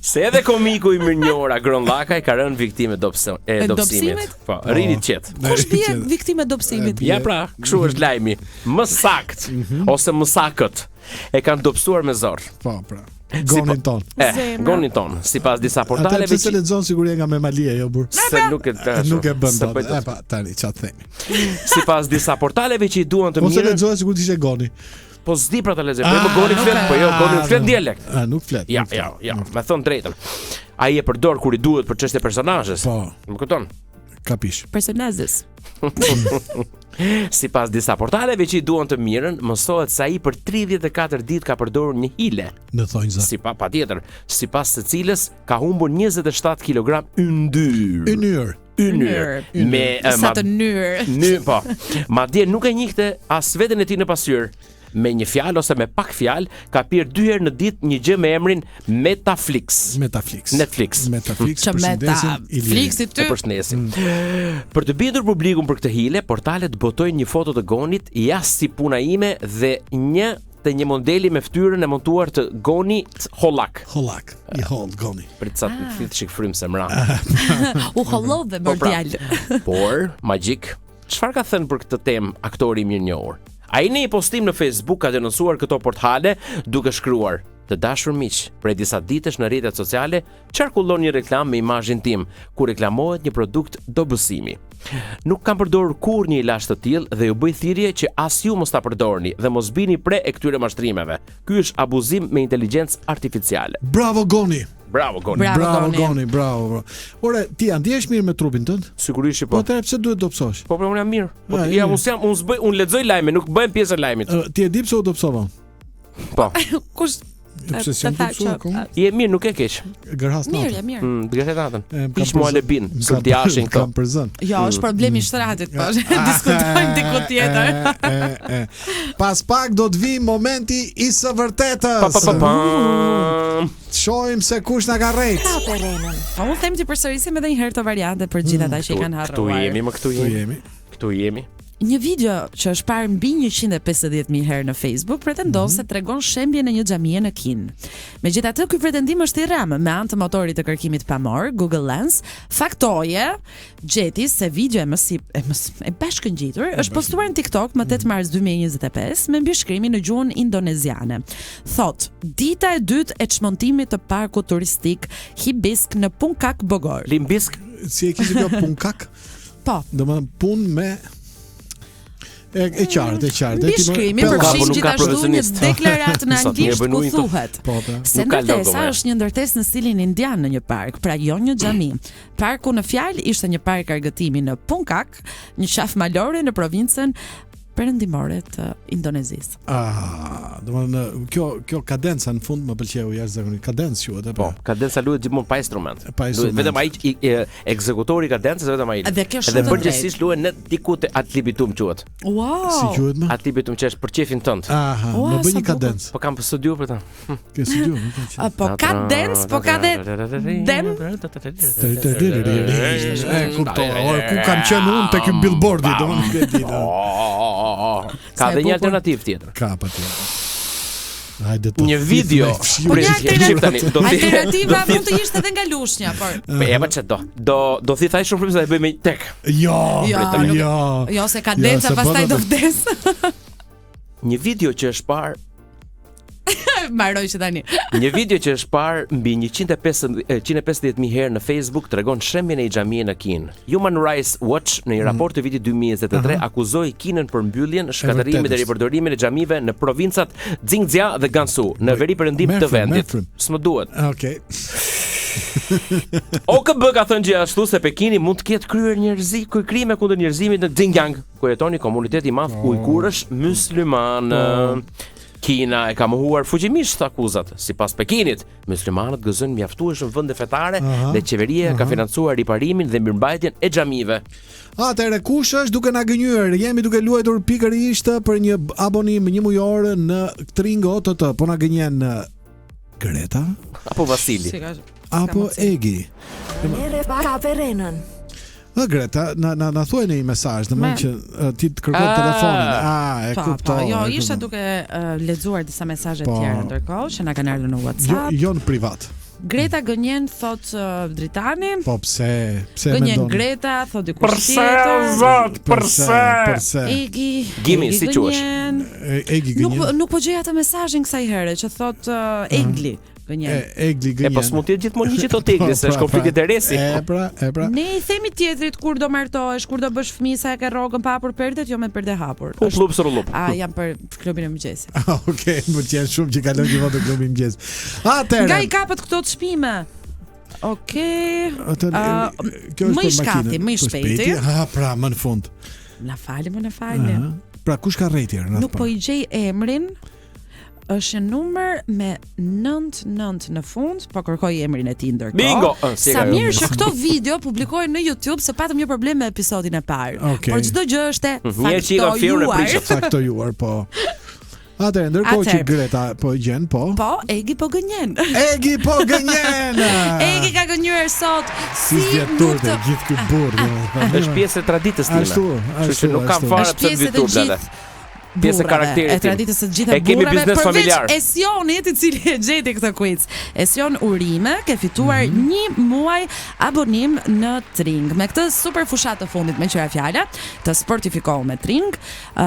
Se edhe komiku i mirënjohur Agron Llakaj ka rënë viktimë e dobëso, e dobësimit. Po, po. rrini qetë. Kush bie viktimë e dobësimit? Ja pra, kështu është lajmi. Më sakt mm -hmm. ose më sakët e kanë dobësuar me zor. Po, pra. Gonin ton. Eh, gonin ton, sipas disa portaleve. Atë pse lexon sikur je nga Memalia, jo burr. Se nuk e nuk e bën dot. E pa, tani ça të themi. Sipas disa portaleve që i duan të mirën. Ose lexoje sikur të ishe Goni. Po s'di pra ta lexoj. Po, ah, Goni flet, po jo, Goni ah, flet dialekt. Ah, nuk flet. Ja, ja, ja, me thënë drejtën. Ai e përdor kur i duhet për çështje personazhesh. Po. Më kupton? Kapish. Personazhes. Sipas disa portaleve që i duan të mirën, mësohet se ai për 34 ditë ka përdorur një hile. Në thonjza. Si pa patjetër, sipas së cilës ka humbur 27 kg yndyrë. Yndyrë. Yndyrë. Me sa të nyrë. Ny, po. Madje nuk e njihte as veten e tij në pasqyrë me një fjalë ose me pak fjalë, ka pirë dy herë në ditë një gjë me emrin Metaflix. Metaflix. Netflix. Metaflix Që përshëndesim Metaflixi ty. E përshëndesim. Mm. Për të bindur publikun për këtë hile, portalet botojnë një foto të Gonit, ja si puna ime dhe një të një modeli me fytyrën e montuar të Gonit Hollak. Hollak, i holl Goni. Prit sa të ah. thith çik frymë se mra. U hollove po pra, djalë. Por magjik, Çfarë ka thënë për këtë temë aktori i mirënjohur? Ai në një postim në Facebook ka denoncuar këto portale duke shkruar: Të dashur miq, prej disa ditësh në rrjetet sociale qarkullon një reklamë me imazhin tim, ku reklamohet një produkt dobësimi. Nuk kam përdorur kurrë një ilaç të tillë dhe ju bëj thirrje që as ju mos ta përdorni dhe mos bini pre e këtyre mashtrimeve. Ky është abuzim me inteligjencë artificiale. Bravo Goni. Bravo Goni. Bravo, bravo Goni, Goni bravo. bravo. Ore, ti a ndihesh mirë me trupin tënd? Sigurisht që po. Po atëherë pse duhet dobësosh? Po po unë jam mirë. Po ja, unë jam, unë s'bëj, unë lexoj lajme, nuk bëhem pjesë e lajmit. Ti e di pse u dobësova? Po. Kush Pse s'jam dobësuar akoma? Je mirë, nuk e keq. Gërhas natën. Mirë, mirë. Mm, të gërhet natën. Hiq muhalebin, sultiashin këto. Kam përzën. Jo, është mm. problemi i shtratit, po. Diskutojmë diku tjetër. Pas pak do të vijë momenti i së vërtetës. Pa pa pa pa. Shohim se kush na ka rrejt. Po unë them t'i përsërisim edhe një herë këto variante për gjithë ata që i kanë harruar. Këtu jemi, më këtu jemi. Këtu jemi. Një video që është parë mbi 150.000 herë në Facebook pretendon mm -hmm. se tregon shembjen e një xhamie në Kinë. Megjithatë, ky pretendim është i rremë me anë të motorit të kërkimit pamor Google Lens, faktoje gjeti se video e mësi e mës, e bashkëngjitur është postuar në TikTok më 8 mars 2025 me mbishkrimin në gjuhën indoneziane. Thotë, dita e dytë e çmontimit të parkut turistik Hibisc në Puncak Bogor. Limbisk si e kishte kjo Puncak? Po. Domethënë punë me E, e qartë, e qartë. Mbishkrimi përfshin gjithashtu një deklaratë në anglisht ku thuhet po, po. se ndërtesa është një ndërtesë në stilin indian në një park, pra jo një xhami. Parku në fjalë ishte një park argëtimi në Puncak, një qafë malore në provincën perëndimore të Indonezisë. Ah, domethënë kjo kjo kadenca në fund më pëlqeu jashtëzakonisht. Kadencë quhet apo? Po, kadenca luhet gjithmonë pa instrument. Pa instrument. Vetëm ai i, i, ekzekutori i kadencës vetëm ai. Dhe kjo shumë Dhe përgjithsisht luhet në diku te ad libitum quhet. Wow. Si quhet më? Ad libitum që është për qejfin tënd. Aha, wow, më bëj një kadencë. Po kam studiuar për ta. Ke studiuar, nuk e di. Po ka dance, po ka dhe dem. E kuptoj. Ore, ku kam qenë unë te ky billboardi, do nuk e di. Ka dhe një alternativë tjetër. Ka patjetër. Hajde të Një video. Po një alternativë, do alternativa mund të ishte edhe nga Lushnja, por. Po ja ç'do. Do do do thith ai shumë frymë sa e bëj me tek. Jo, jo, jo. Jo, se ka jo, se pastaj do vdes. Një video që është parë Mbaroj që tani. Një video që është parë mbi 150 150.000 herë në Facebook tregon shembjen e një xhamie në Kinë. Human Rights Watch në një mm. raport të vitit 2023 uh -huh. akuzoi Kinën për mbylljen, shkatërrimin dhe ripërdorimin e xhamive në provincat Xinjiang dhe Gansu, në veri perëndim të vendit. S'më duhet. Okej. OKB ka thënë gjithashtu se Pekini mund të ketë kryer njerëzi, krime kundër njerëzimit në Xinjiang, ku jeton një komunitet i madh oh. ujgurësh myslimanë. Oh. Kina e ka mohuar fuqimisht akuzat. Sipas Pekinit, myslimanët gëzojnë mjaftueshëm vende fetare aha, dhe qeveria aha. ka financuar riparimin dhe mirëmbajtjen e xhamive. Atëherë kush është duke na gënjyer? Jemi duke luajtur pikërisht për një abonim një mujor në Tring OTT. Po na gënjen Greta apo Vasili? Apo Egi? Kape Renën. Ë Greta, na na na thuaj në një mesazh, domethënë që ti të kërkon ah. telefonin. Ah, e po, kuptoj. Po, jo, isha duke uh, lexuar disa mesazhe të po. tjera ndërkohë që na kanë ardhur në WhatsApp. Jo, jo në privat. Greta gënjen thot uh, Dritani. Po pse? Pse mendon? Gënjen Greta, thot dikush tjetër. Përse zot, përse? Përse? Egi. Gimi, si quhesh? Egi gënjen. Nuk nuk po gjej atë mesazhin kësaj here që thot uh, Egli. Uh -huh. Gënjen. E, Egli gënjen. E po s'mund të jetë gjithmonë një që thotë Egli, se është pra, konflikt pra. interesi. E pra, e pra. Ne i themi tjetrit kur do martohesh, kur do bësh fëmijë sa e ke rrogën pa hapur perdet, jo me perde hapur. Po llup sërullup. A jam për klubin e mëngjesit. Okej, më pëlqen shumë që kalon gjithmonë te klubi i mëngjesit. Atëherë. Nga i kapët këto çmime? Okej. Okay. Uh, kjo është më i shkathti, më i shpejti. Ha, pra, më në fund. Na falni, më na falni. Uh -huh. Pra kush ka rrejtjer? Nuk po i gjej emrin. Është një numër me 99 në fund, po kërkoj emrin e tij ndërkohë. Bingo! Si Sa mirë që këto video publikohen në YouTube se patëm një problem me episodin e parë. Okay. Por çdo gjë është e mhm. faktojuar. Faktojuar, po. Atëherë, ndërkohë që Greta po gjen, po. Po, Egi po gënjen. Egi po gënjen. Egi ka gënjyer sot. Si, si nuk të gjithë ky burrë. Është pjesë e traditës time. Ashtu, ashtu. Kështu që nuk kam fare pse të vij pjesë e karakterit e traditës së të gjitha e kemi biznes familjar. Përveç Esionit, i cili e gjeti këtë quiz. Esion urime, ke fituar mm -hmm. një muaj abonim në Tring. Me këtë super fushatë të fundit meqë ra fjala, të sportifikohu me Tring, uh,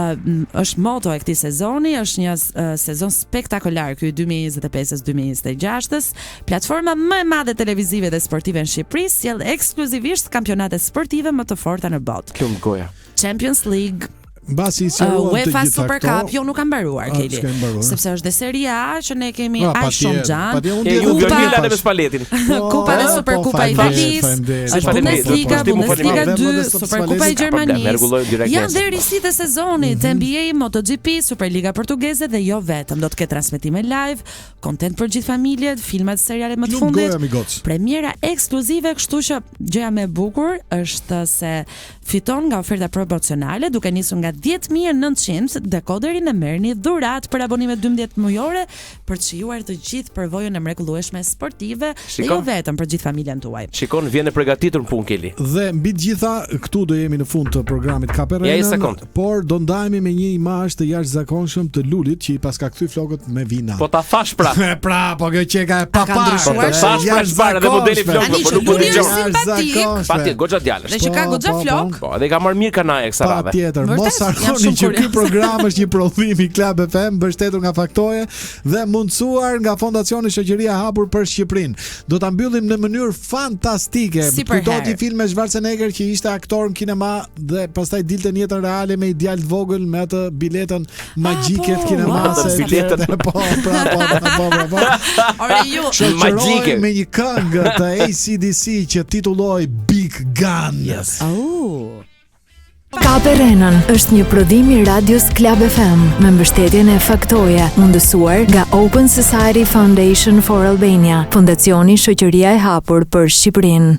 është moto e këtij sezoni, është një uh, sezon spektakolar ky i 2025-2026-s. Platforma më e madhe televizive dhe sportive në Shqipëri sjell ekskluzivisht kampionatet sportive më të forta në botë. Klum goja. Champions League, Mbasi i sqaruam uh, të UEFA gjitha Super këto, Cup, jo nuk ka mbaruar A, Keli. s'ka mbaruar. Sepse është dhe Serie A që ne kemi Ah, aq shumë xhan. Patjetër, unë E dje ju Kupa- Milan e me Spalletin. Po, Kupa dhe po, Superkupa e faleminderit, Italisë, faleminderit, është po, Bundesliga, po, po, Bundesliga po, 2, po, po, Superkupa e S'ka problem, e Gjermanisë. rregullojmë direkt Janë nesër. dhe risitë e sezonit, Mhm. NBA, MotoGP, Superliga Portugeze dhe jo vetëm. Do të ketë transmetime live, kontent për gjithë familjet, filmat, serialet më të Lum fundit. goja mi goc. Premiera ekskluzive, kështu që gjëja më e bukur është se Fiton nga oferta promocionale duke nisur nga 10900 dekoderin e merrni dhuratë për abonime 12 mujore për të shijuar të gjithë përvojën e mrekullueshme sportive dhe jo vetëm për gjithë familjen tuaj. Shikon, vjen e përgatitur në punë Keli. Dhe mbi të gjitha, këtu do jemi në fund të programit Kape Rrenën, por do ndahemi me një imazh të jashtëzakonshëm të Lulit që i paska kthy flokët me vina. Po ta thash pra. pra, po kjo qeka e paparë. Po ta thash pra çfarë dhe modeli flokëve, po nuk po dëgjon. Simpatik. Patjetër, goxha djalë. Dhe që ka po, goxha po, flok. Po, edhe i ka marrë mirë kanaja kësaj radhe. Patjetër, mos harroni që ky program është një prodhim i Club FM, mbështetur nga Faktoje dhe mundësuar nga Fondacioni Shoqëria e Hapur për Shqipërinë. Do ta mbyllim në mënyrë fantastike. Si përherë. Kujtohet një film me Schwarzenegger që ishte aktor në kinema dhe pastaj dilte në jetën reale me një djalë të vogël me atë biletën magjike ah, të kinemasë. Atë biletën. Po, pra, po, po, po, po, po. Ore ju, magjike. Me një këngë të ACDC që titullohej Big Gun. Yes. Oh. Kape Renën është një prodhim i Radios Club FM me mbështetjen e Faktoje, mundësuar nga Open Society Foundation for Albania, Fondacioni Shoqëria e Hapur për Shqipërinë.